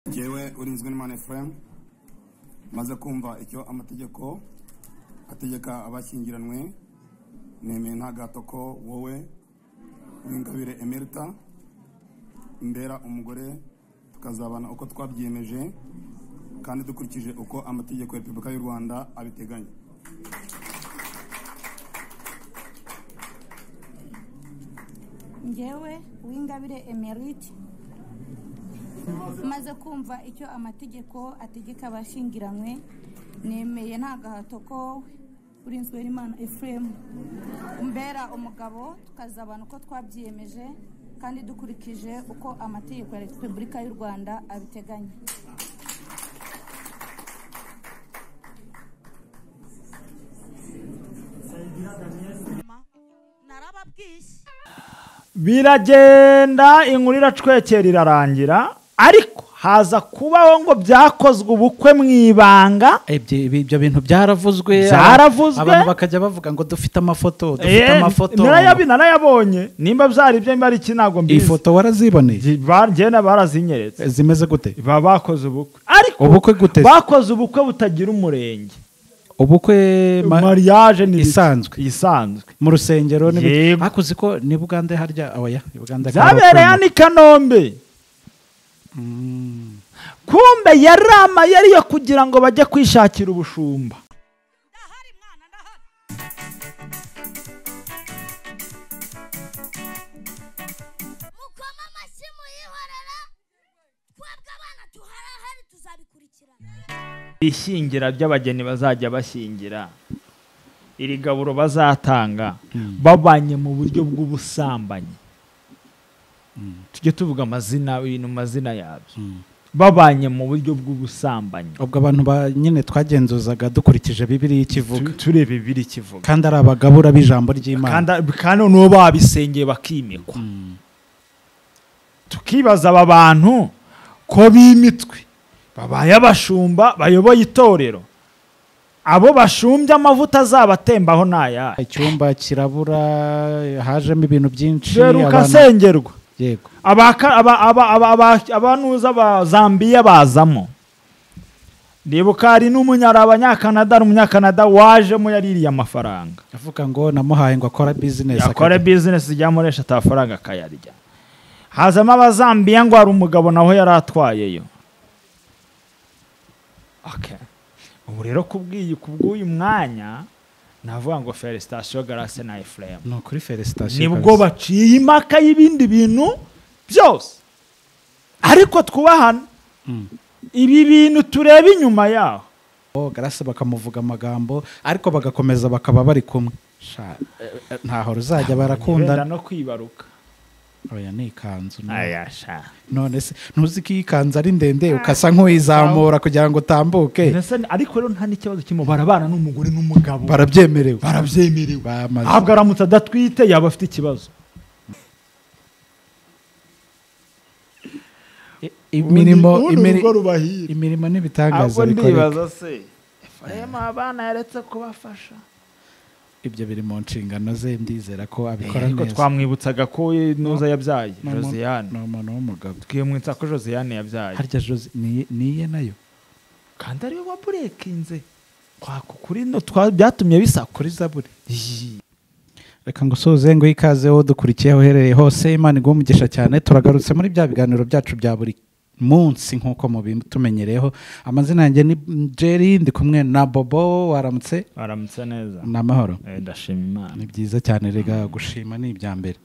Jyewe Urinzwe n'Imana Ephraim, maze kumva icyo amategeko ategeka abashyingiranwe, nemeye nta gahato ko wowe Uwingabire Emerita mbera umugore, tukazabana uko twabyiyemeje kandi dukurikije uko amategeko ya Repubulika y'u Rwanda abiteganya. Njyewe Uwingabire Emerite, maze kumva icyo amategeko ategeka abashyingiranywe, nemeye nta gahato ko Urinzwe n'Imana Ephraim umbera umugabo, tukazabana uko twabyiyemeje kandi dukurikije uko amategeko ya Repubulika y'u Rwanda abiteganya. Biragenda inkuru iracwekera irarangira, ariko haza kubaho ngo byakozwe ubukwe mu ibanga. Ibyo bintu byaravuzwe, Byaravuzwe. Abantu bakajya bavuga ngo dufite amafoto, dufite amafoto. Narayabonye, nimba byari ibyo nimba ari iki ntabwo mbizi. Ifoto waraziboneye? Njye barazinyeretse. Zimeze gute? Baba bakoze ubukwe. Ariko ubukwe gute? Bakoze ubukwe butagira umurenge. Ubukwe mariage ni isanzwe. Isanzwe. Mu rusengero ni Yego. Hakuzi ko ni Bugande harya oya, Bugande zabereye hano i Kanombe. Kumbe yarama yari yo kugira ngo bajye kwishakira ubushumba. Mukoma amashyi muyihorera, twebwe abana tuharahari tuzabikurikirana. Ishyingira ry'abageni bazajya bashyingira, iri gaburo bazatanga babanye mu buryo bw'ubusambanyi. Tujye tuvuga amazina, ibintu mu mazina yabyo. Babanye mu buryo bw'ubusambanyi. Ubwo abantu ba nyine twagenzuzaga dukurikije Bibiliya ikivuga. Turebe Bibiliya ikivuga. Kandi ari abagabura b'ijambo ry'Imana. Kandi n'uwo babisengeye bakimikwa. Tukibaza aba bantu ko bimitwe babaye abashumba bayoboye itorero, abo bashumbye amavuta azabatembaho naya. Icyumba kirabura, hajemo ibintu byinshi, Seruka sengerwa. Yego. Abanuza ba Zambia bazamo. Ndibuka hari n'umunyakanada, umunyakanada wajemo yaririye amafaranga. Avuga ngo namuhaye ngo akora business. Akora business ijyamuresha atafaranga akayarya. Hazamo abazambiya ngo hari umugabo naho yaratwayeyo. Okay. Ubu rero kubw'uyu mwanya navuga ngo felicitation Grace na Ephraim. No kuri felicitation. Nibwo baciye impaka y'ibindi bintu byose. Ariko twubahana. Ibi bintu tureba inyuma yaho. Oh, Grace bakamuvuga amagambo ariko bagakomeza bakaba bari kumwe. Ntaho ruzajya barakundana no kwibaruka. Oya ni ikanzu. Aya sha. None se ntuzi ko ikanzu ari ndende ukasa nk'uyizamura kugira ngo utambuke. Ariko rero nta n'ikibazo kimwe, barabana n'umugore n'umugabo. Barabyemerewe. Barabyemerewe. Ahubwo aramutse adatwite yaba afite ikibazo. Imirimo n'ibitangaza bikoreka. Ndibaza se Ephraim abana yaretse kubafasha. Ibyo biri mu nshingano ze, ndizera ko abikora neza. Ariko twamwibutsaga ko Nuza yabyaye Josiane. Ni umuntu w'umugabo. Twimwitsa ko Josiane yabyaye. Harya Jose niye nayo. Kandi ariwe waburekinze. Kuri no byatumye bisa kuri Zaburi. Reka ngusuhuze ngo ikaze wo dukurikiye uherereye hose, Imana iguhe umugisha cyane. Turagarutse muri bya biganiro byacu bya buri munsi nkuko mubitumenyereyeho. Amazina yanjye ni Jerry, ndi kumwe na Bobo. Waramutse? Waramutse neza. Ni amahoro. Ndashima Imana. Ni byiza cyane, rega gushima ni ibya mbere.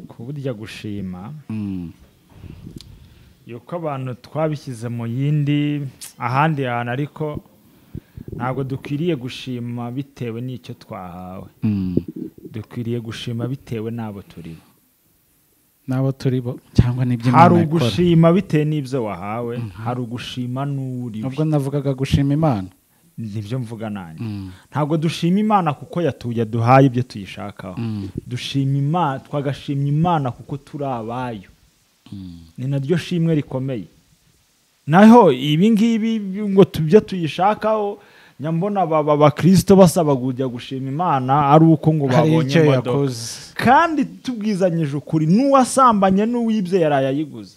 Kuburya gushima yuko abantu twabishyize mu yindi ahandi hantu, ariko ntabwo dukwiriye gushima bitewe n'icyo twahawe. Dukwiriye gushima bitewe n'abo turibo. N'abo turibo cyangwa n'ibyo Imana Hari ikora. ugushima bitewe n'ibyo wahawe, hari ugushima n'uri. Ubwo navugaga gushima Imana. Nibyo mvuga nanjye. Ntabwo dushima Imana kuko yaduhaye ibyo tuyishakaho. Dushima Imana, twagashimye Imana kuko turi abayo. Ni naryo shimwe rikomeye. Naho ibi ngibi ngo tubyo tuyishakaho, nyambona baba bakristo basaba kujya gushima Imana ari uko ngo babonye imodoka. Kandi tubwizanyije ukuri, n'uwasambanye n'uwibye yarayayiguze.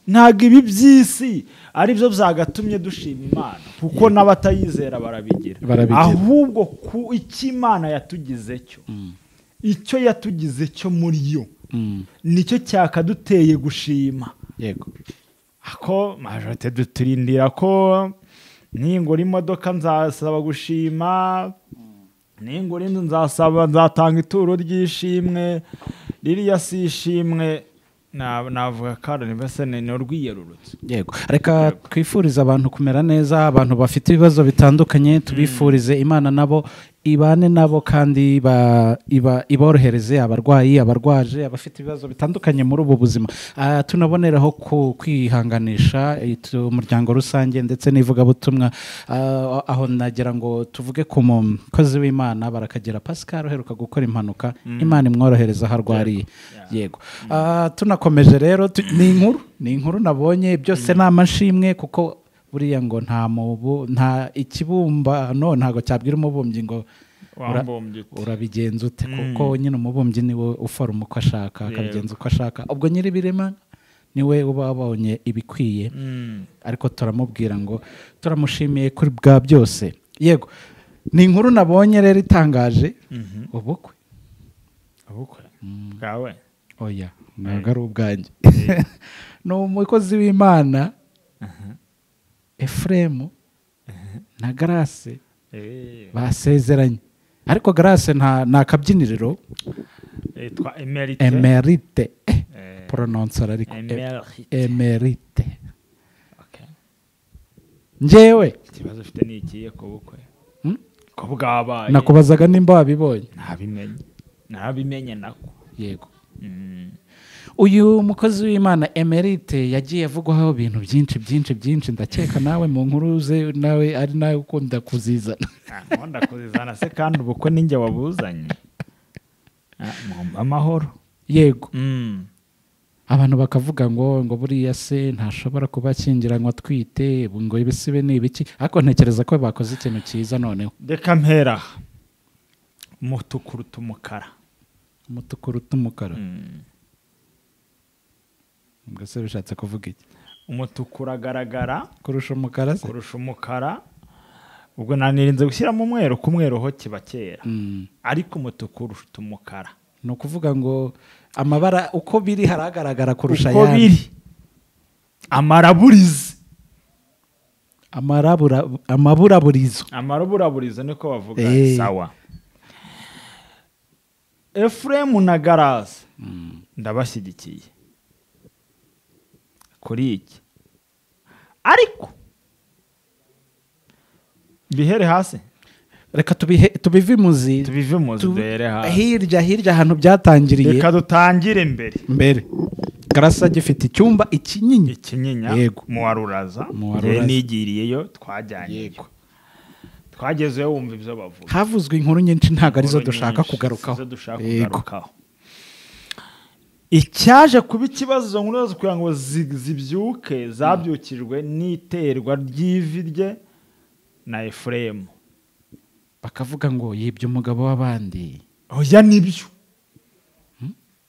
Ntabwo ibi by'isi ari byo byagatumye dushima Imana, kuko n'abatayizera barabigira. Ahubwo ku icyo Imana yatugize cyo, icyo yatugize cyo muri yo nicyo cyakaduteye gushima. Yego. Ako majorité duturindira ko ningura imodoka nzasaba gushima, ningura inzu nzasaba, nzatanga ituro ry'ishimwe, ririya si ishimwe. Navuga kandi mbese ni urwiyerurutse. Yego. Reka twifurize abantu kumera neza, abantu bafite ibibazo bitandukanye tubifurize Imana nabo ibane nabo kandi iborohereze, abarwayi, abarwaje, abafite ibibazo bitandukanye muri ubu buzima. Tunaboneraho kwihanganisha umuryango rusange ndetse n'ivugabutumwa. Aho nagira ngo tuvuge ku mukozi w'Imana Barakagera Pascal uheruka gukora impanuka, Imana imworohereza aho arwariye. Yego. Tunakomeje rero, ni inkuru nabonye byose ni amashimwe, kuko buriya ngo nta ikibumbano ntago cyabwira umubumbyi ngo urabigenza ute, kuko nyine umubumbyi niwe uforoma uko ashaka, akabigenza uko ashaka. Ubwo nyiri birema niwe uba wabonye ibikwiye, ariko turamubwira ngo turamushimiye kuri bwa byose. Yego. Ni inkuru nabonye rero itangaje. Ubukwe bwawe? Oya, ntabwo ari ubwanjye. Ni umukozi w'Imana Efremu na Grace basezeranye. Ariko Grace nta kabyiniriro, yitwa Emerite. Emerite. Prononcer ariko Emerite. Okay. Njyewe ikibazo ufite ni ikiye ku bukwe? Ko bwabaye? Nakubazaga nimba wabibonye. Nabimenye nako. Yego. Uyu mukozi w'Imana Emerite yagiye avugwaho ibintu byinshi byinshi byinshi, ndakeka nawe mu nkuru ze nawe ari nawe ukunda kuzizana. Nkunda kuzizana se kandi ubukwe ninjye wabuzanye. Amahoro. Yego. Abantu bakavuga ngo buriya se ntashobora kuba akingiranywa atwite, ngo ibisibe ni ibiki, ariko ntekereza ko bakoze ikintu cyiza noneho. Reka mpera umutuku uruta umukara. Umutuku uruta umukara. Ubwo se bishatse kuvuga iki? Umutuku uragaragara kurusha umukara se? Kurusha umukara. Ubwo nanirinze gushyiramo umweru, ku mweru ho kiba kera. Ariko umutuku uruta umukara. Ni ukuvuga ngo amabara uko biri haragaragara kurusha ayandi. Uko biri. Amaraburizi. Amaburaburizo. Amaburaburizo niko bavuga. Sawa. Efremu na Grace ndabashyigikiye kuri iki, ariko bihere hasi. Reka tubive imuzi, duhere hasi hirya ahantu byatangiriye. Reka dutangire mbere. Grace agifite icyumba ikinyinya. Yego. Mu Waruraza nigiriyeyo, twajyanye. Twagezeyo wumva ibyo bavuga. Havuzwe inkuru nyinshi ntabwo arizo dushaka kugarukaho. Icyaje kuba ikibazo izo nkuru kugira ngo zibyuke, zabyukijwe n'iterwa ry'ivi rye na Efremu. Bakavuga ngo yibye umugabo w'abandi. Oya nibyo.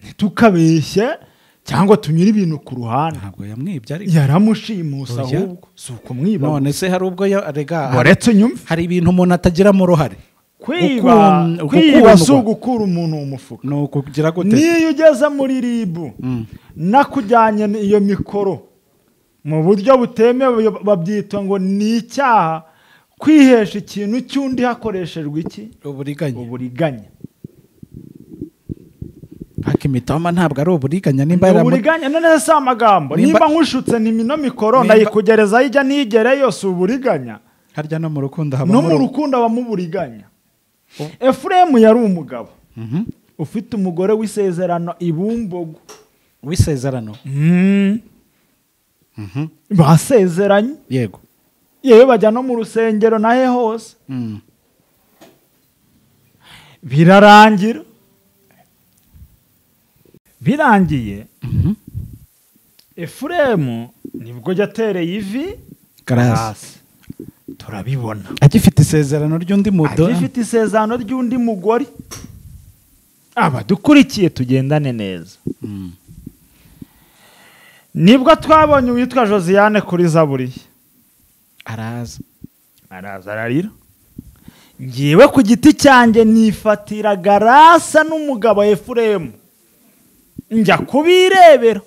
Ntitukabeshye cyangwa tunyure ibintu ku ruhande. Ntabwo yamwibye, ariko yaramushimusa ahubwo si ukumwiba. None se hari ubwo rega boretse nyumve, hari ibintu umuntu atagiramo uruhare. Kwiba si ugukura umuntu mu mufuka, ni ukugira gute? Niyo ugeze muri ribu nakujyanye iyo mikoro mu buryo butemewe, babyita ngo ni icyaha kwihesha ikintu cy'undi hakoreshejwe iki? Uburiganya. Akimitoma ntabwo ari uburiganya, nimba ari uburiganya. None se amagambo nimba nkushutse ni mino mikoro ndayikugereza ijya nigereyo, si uburiganya? Harya no mu rukundo habamo uburiganya. Efremu yari umugabo ufite umugore w'isezerano ibumbogo. W'isezerano? Basezeranye. Yego. Yewe bajya no mu rusengero nahe hose. Birarangira. Birangiye Efremu nibwo yatereye ivi Grace. Turabibona agifite isezerano ry'undi mudo, agifite isezerano ry'undi mugore. Abadukurikiye tugendane neza. Nibwo twabonye uwitwa Josiane kuri Zaburi araza ararira. Ngiwe ku giti cyanjye nifatira Garasa n'umugabo Efuremu njya kubirebera.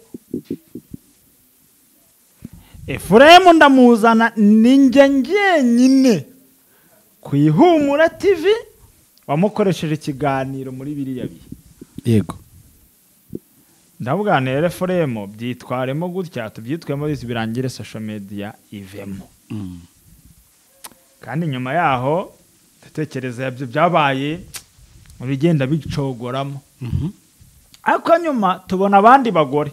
Efuremu ndamuzana ninjye njyenyine ku Ihumura TV wamukoresheje ikiganiro muri biriya bihe. Yego. Ndavuga nti Efuremu byitwaremo gutya tubyitwemo birangire social media ivemo. Kandi nyuma yaho ndatekereza ibyo byabaye bigenda bicogoramo. Ariko nyuma tubona abandi bagore.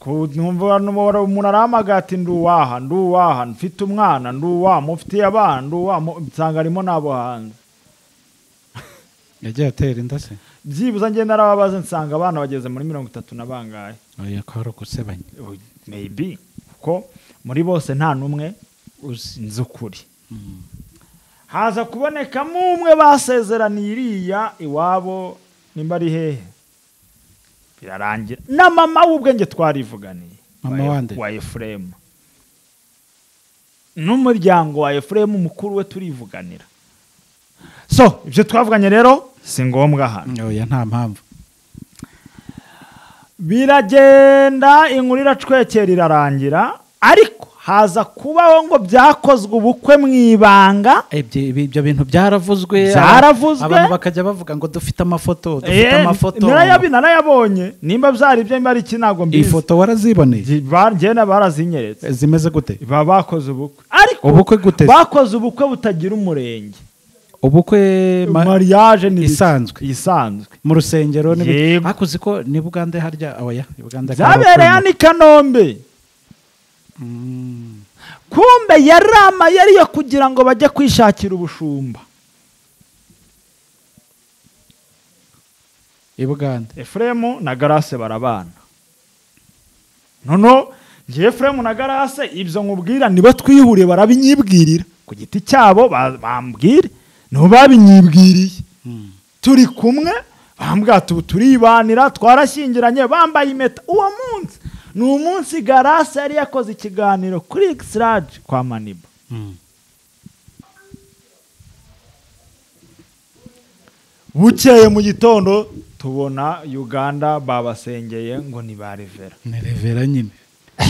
Numva umuntu arahamagara ati nduwaha nduwaha mfite umwana nduwaha mufitiye abana nduwaha nsanga arimo n'abo hanze. Yagiye atera inda se? Byibuze ngenda narababaza nsanga abana bageze muri 30 na bangahe. Oya ko ari ugusebanya. Maybe kuko muri bose nta numwe uzi ukuri. Haza kubonekamo umwe basezeraniye iriya iwabo nimba ari hehe. Birarangira na mama w'ubwenge twarivuganiye. Mama wande wa Efuremu n'umuryango wa Efuremu mukuru we turivuganira. So ibyo twavuganye rero si ngombwa hano. Oya nta mpamvu. Biragenda inkuru iracwekera irarangira, ariko haza kubaho ngo byakozwe ubukwe mu ibanga. Ibyo bintu byaravuzwe, abantu bakajya bavuga ngo dufite amafoto, dufite amafoto. Narayabonye nimba byari ibyo nimba ari iki ntabwo mbizi. Ifoto waraziboneye? Njye barazinyeretse. Zimeze gute? Baba bakoze ubukwe. Ariko ubukwe gute? Bakoze ubukwe butagira umurenge. Ubukwe mariage ni isanzwe mu rusengero. Hakuzi ko ni Bugande harya? Oya Bugande byabereye ni Kanombe. Kumbe yarama yari yo kugira ngo bajye kwishakira ubushumba i Bugande. Efuremu na Garase barabana. Nono ngiye Efuremu na Garase ibyo nkubwira nibo twihuriye barabinyibwirira ku giti cyabo, bambwire nibo babinyibwiriye. Turi kumwe bambwira turibanira twarashyingiranye bambaye impeta. Uwo munsi ni umunsi Garase yari yakoze ikiganiro kuri X-Large kwa Maniba. Bukeye mu gitondo tubona Uganda babasengeye ngo ni ba Revera. Ni Revera nyine.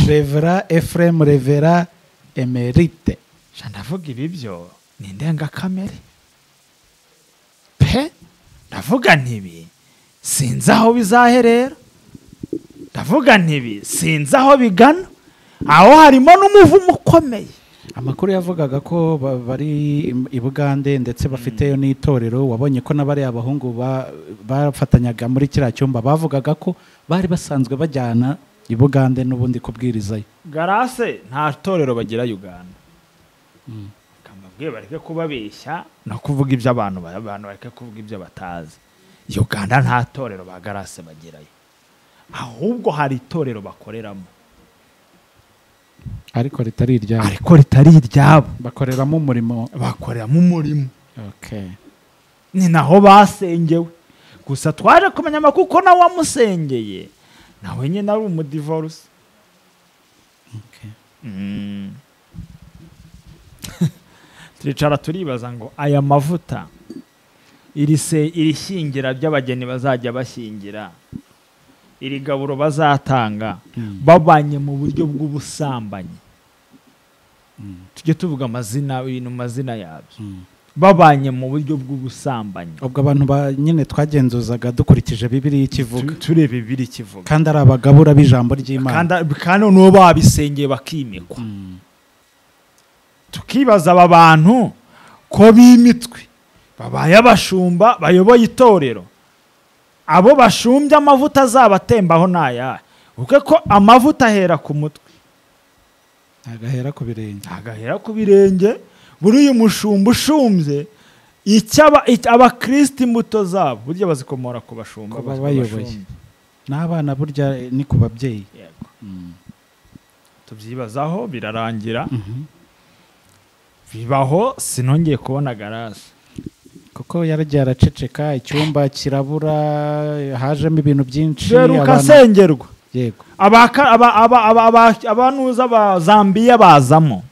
Revera Efrem, Revera Emerite. Ndavuga ibi byo ni indengakamere pe. Ndavuga ntibi sinzi aho bizaherera. Ndavuga ntibi sinzi aho bigana. Aho harimo n'umuvumo ukomeye. Amakuru yavugaga ko bari i Bugande ndetse bafiteyo n'itorero. Wabonye ko n'abari abahungu bafatanyaga muri kiriya cyumba bavugaga ko bari basanzwe bajyana i Bugande n'ubundi kubwirizayo. Garase nta torero bagira Uganda. Kambabwiye bareke kubabeshya no kuvuga ibyo abantu bareke kuvuga ibyo batazi. Uganda nta torero ba Garase bagirayo. Ahubwo hari itorero bakoreramo ariko ritari iryabo. Ariko ritari iryabo. Bakoreramo umurimo. Bakoreramo umurimo. Okay. Ni naho basengewe. Gusa twaje kumenya amakuru nawe wamusengeye nawe nyine ari umudivorce. Okay. Turicara turibaza ngo aya mavuta iri shyingira by'abageni bazajya bashyingira, iri gaburo bazatanga babanye mu buryo bw'ubusambanyi. Tujye tuvuga amazina ibintu mazina yabyo. Babanye mu buryo bw'ubusambanyi. Ubwo abantu nyine twagenzuzaga dukurikije Bibiliya ikivuga. Turebe Bibiliya ikivuga. Kandi ari abagabura b'ijambo ry'Imana. Kandi n'uwo babisengeye bakimikwa. Tukibaza aba bantu ko bimitwe babaye abashumba bayoboye itorero, abo bashumbye amavuta azabatembaho nayahe? Uke ko amavuta ahera ku mutwe agahera ku birenge. Agahera ku birenge. Buri uyu mushumba ushumbye abakristo imbuto zabo burya bazikomora ku bashumba babayoboye n'abana, burya ni ku babyeyi. Yego. Tubyibazaho birarangira. Bibaho sinongeye kubona Garase. Kuko yaragiye araceceka, icyumba kirabura, hajemo ibintu byinshi, duheruka asengerwa. Yego. Abanuza ba Zambia bazamo.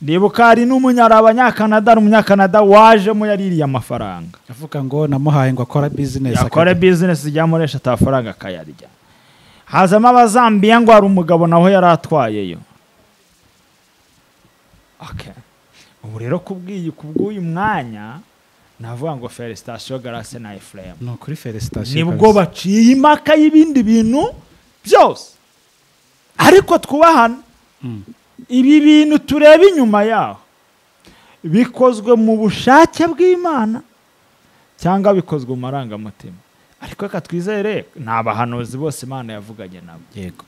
Ndibuka hari n'umunyakanada, umunyakanada wajemo yaririye amafaranga. Avuga ngo namuhaye ngo akora business. Akora business ijyamuresha atafaranga akayarya. Hazamo abazambiya ngo hari umugabo naho yaratwayeyo. Okay. Ubu rero kubw'uyu mwanya navuga ngo felicitation Grace na Ephraim. No kuri felicitation. Nibwo baciye impaka y'ibindi bintu byose. Ariko twubahana. Ibi bintu tureba inyuma yaho bikozwe mu bushake bw'Imana cyangwa bikozwe mu marangamutima. Ariko reka twizere ni abahanuzi bose Imana yavuganye nabo. Yego.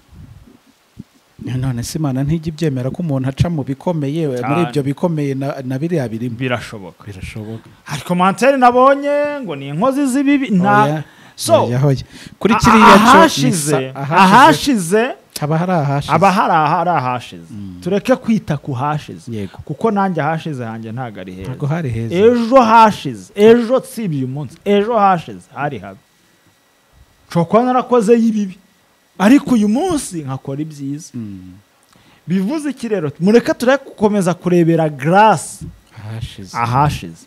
None se Imana ntijya ibyemera ko umuntu aca mu bikomeye, muri ibyo bikomeye na biriya birimo? Birashoboka. Birashoboka. Ariko manteri nabonye ngo ni inkozi z'ibibi na so kuri kiriya ahashize haba hari ahashize. Aba hari ahashize. Tureke kwita ku hashize. Kuko nanjye ahashize hanjye ntago ari heza. Ntago hari heza. Ejo hashize, ejo sibye uyu munsi, ejo hashize hari habi. Nshobora narakoze y'ibibi, ariko uyu munsi nkakora ibyiza. Bivuze iki rero? Mureke tureke gukomeza kurebera Grace ahashize.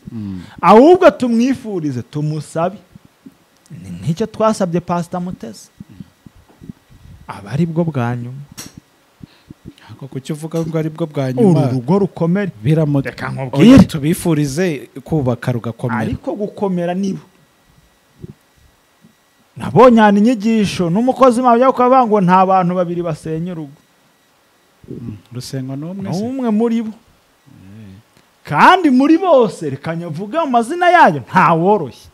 Ahubwo tumwifurize, tumusabe. Ni nk'icyo twasabye Pastor Mutesi. Aba ari bwo bwa nyuma. Ako kucyo uvuga ngo ari bwo bwa nyuma. Uru rugo rukomere. Reka nkubwire, tubifurize kubaka rugakomera. Ariko gukomera nibo. Nabonye hano inyigisho n'umukozi w'Imana ukavuga ngo nta bantu babiri basenya urugo. Rusenywa n'umwe se? N'umwe muri bo. Kandi muri bose reka nyavuge amazina yayo nta woroshye.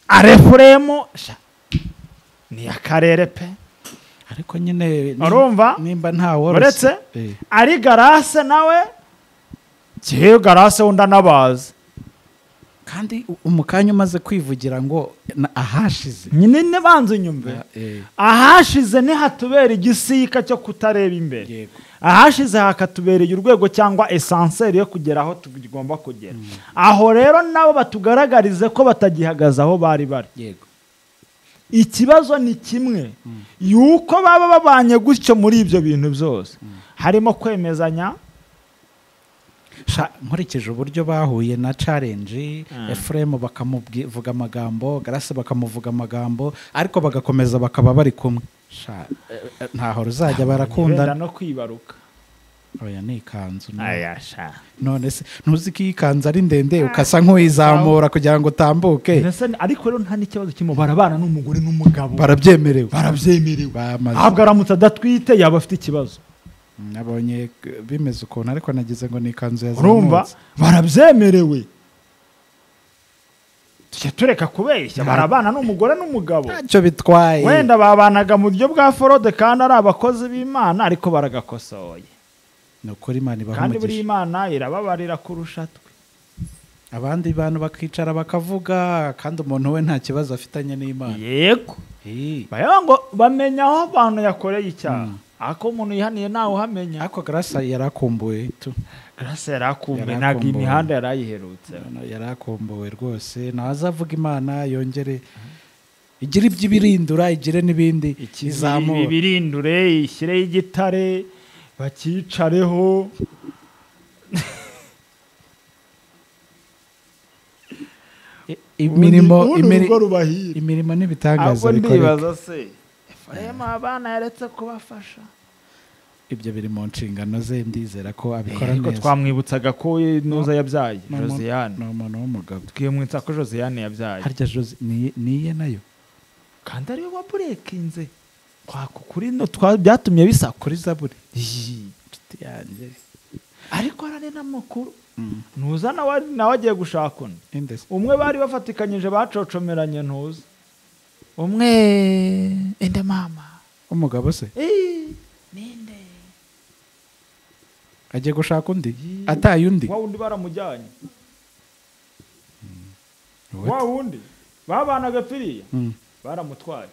Arefuremu ni akarere pe. Ariko nyine urumva nimba nta woroshye. Uretse ari Grace nawe kiyo Grace unda nabazi. Kandi umukanya umaze kwivugira ngo ahashize. Nyine nibanze nyumve. Ahashize ni hatubera igisika cyo kutareba imbere. Ahashize hakatubereye urwego cyangwa essentiel yo kugera aho tugomba kugera. Aho rero nabo batugaragarize ko batagihagaze aho bari bari. Yego. Ikibazo ni kimwe yuko baba babanye gutyo muri ibyo bintu byose. Harimo kwemezanya. Nkurikije uburyo bahuye na challenge, Ephraim bakamuvuga amagambo, Grace bakamuvuga amagambo, ariko bagakomeza bakaba bari kumwe. Ntaho ruzajya barakundana no kwibaruka. Oya ni ikanzu. Aya sha. None se ntuzi ko ikanzu ari ndende ukasa nk'uyizamura kugira ngo utambuke. Ariko rero nta n'ikibazo kimwe, barabana n'umugore n'umugabo. Barabyemerewe. Barabyemerewe. Ahubwo aramutse adatwite yaba afite ikibazo. Nabonye bimeze ukuntu ariko nagize ngo ni ikanzu yazamutse. Urumva barabyemerewe. Tujye tureka kubeshya, barabana n'umugore n'umugabo. Ntacyo bitwaye. Wenda babanaga mu buryo bwa forode kandi ari abakozi b'Imana ariko baragakosoye. Nukuri Imana ibaha umugisha. Kandi buri Imana irababarira kurusha twe. Abandi bantu bakicara bakavuga kandi umuntu we nta kibazo afitanye n'Imana. Yego. Bayo ngo bamenya aho abantu yakoreye icyaha. Ako umuntu yihaniye nawe uhamenya. Ako Grace yarakumbuye tu. Grace yarakumbuye ntabwo imihanda yarayiherutse. Yarakumbuwe rwose. Nazavuga Imana yongere igire iby'ibirindura, igire n'ibindi izamura. Ibirindure ishyire igitare bakicareho. Imirimo n'ibitangaza bikoreka. Ndibaza se Ephraim abana yaretse kubafasha. Ibyo biri mu nshingano ze, ndizera ko abikora neza. Ariko twamwibutsaga ko nuza yabyaye Josiane. Ni umuntu w'umugabo. Twimwitsa ko Josiane yabyaye. Harya Jose niye nayo. Kandi ari we waburekinze. Kuri no byatumye bisa kuri Zaburi. Inshuti yanjye. Ariko arane n'amakuru. Ntuza nawe agiye gushaka undi. Umwe bari bafatikanyije bacocomeranye ntuza. Umwe ende mama. Umugabo se? Ninde? Agiye gushaka undi? Ataye undi? Wa wundi baramujyanye. Wa wundi babanaga piriya baramutwaye.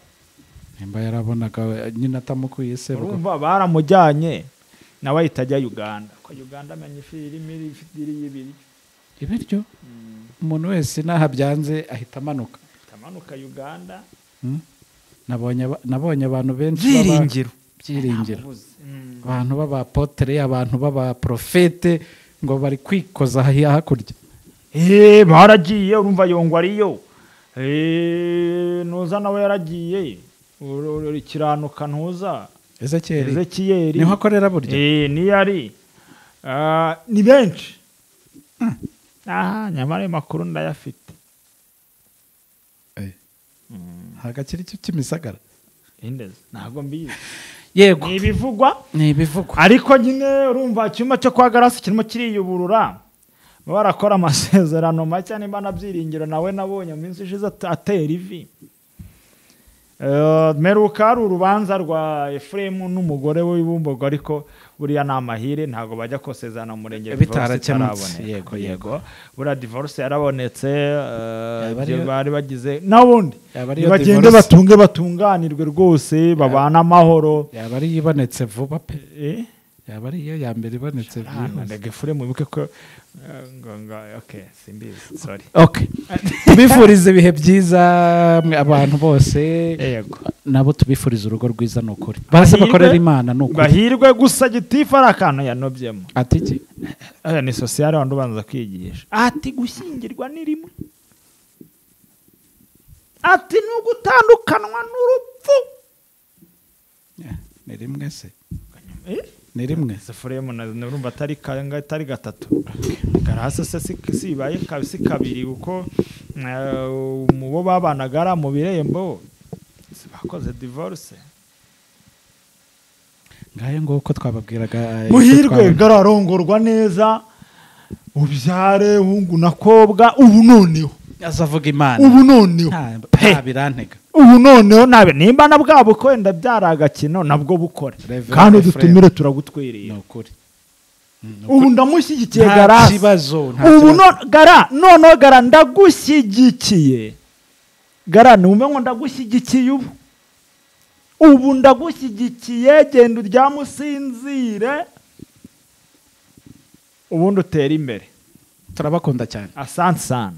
Nimba yarabonaga nyina atamukuye se urumva baramujyanye nawe ahita ajya Uganda. Ko Uganda amenya ifi irimo iri y'ibiryo. Ibiryo umuntu wese naha byanze ahita amanuka. Amanuka Uganda. Nabonye abantu benshi byiringiro abantu b'abapotere, abantu b'abaprofete ngo bari kwikoza hakurya. Baragiye urumva yongwa ariyo. Ntuza nawe yaragiye ikiranuka ntuza Ezekiel niho akorera burya. Niyo ari ni benshi. Nyamara ayo makuru ndayafite. Hagakiri cyo Kimisagara ntabwo mbizi. Yego ni ibivugwa ariko nyine urumva icyuma cyo kwa Garasi kirimo kiriyuburura, barakora amasezerano make nimba nabyiringiro nawe nabonye mu minsi ishize atera ivi. Meruka ari urubanza rwa Efremu n'umugore we w'Ibumbogo, ariko buriya ni amahire ntabwo bajya kosezana mu murenge bitarakemutse. Yego buriya divorce yarabonetse, bari bagize n'ubundi bagende batunge batunganirwe rwose babana amahoro. Yaba ari ibonetse vuba pe, yaba ari iyo ya mbere ibonetse byihuse. Efremu wibuke ko okay simbizi sorry. Okay tubifurize ibihe byiza abantu bose. Yego nabo tubifurize urugo rwiza nukuri, base bakorera Imana nukuri, bahirwe. Gusa gitifu ari akantu yanobyemo ati iki aya ni social abantu banza kwigisha ati gushyingirwa ni rimwe, ati nugutandukanwa n'urupfu. Ni rimwe se? Ni rimwe Sefuremu nurumva atari kanga atari gatatu. Garasa se sibaye kabisi kabiri uko mubo babanagara mu birembo bakoze divorce. Ngaye ngo uko twababwiraga muhirwe gararongorwa neza ubyare hungu nakobwa ubu noneho azavuga Imana ubu noneho nta birantega ubu noneho nabe nimba na bwabo ko wenda byaragakino nabwo bukore kandi dutumire turagutwerera nukuri. Ubu ndamushyigikiye Garasi ubu gara noneho gara ndagushyigikiye gara numve ngo ndagushyigikiye ubu ndagushyigikiye genda uryamusinzire ubundi utera imbere. Turabakunda cyane, asante sana.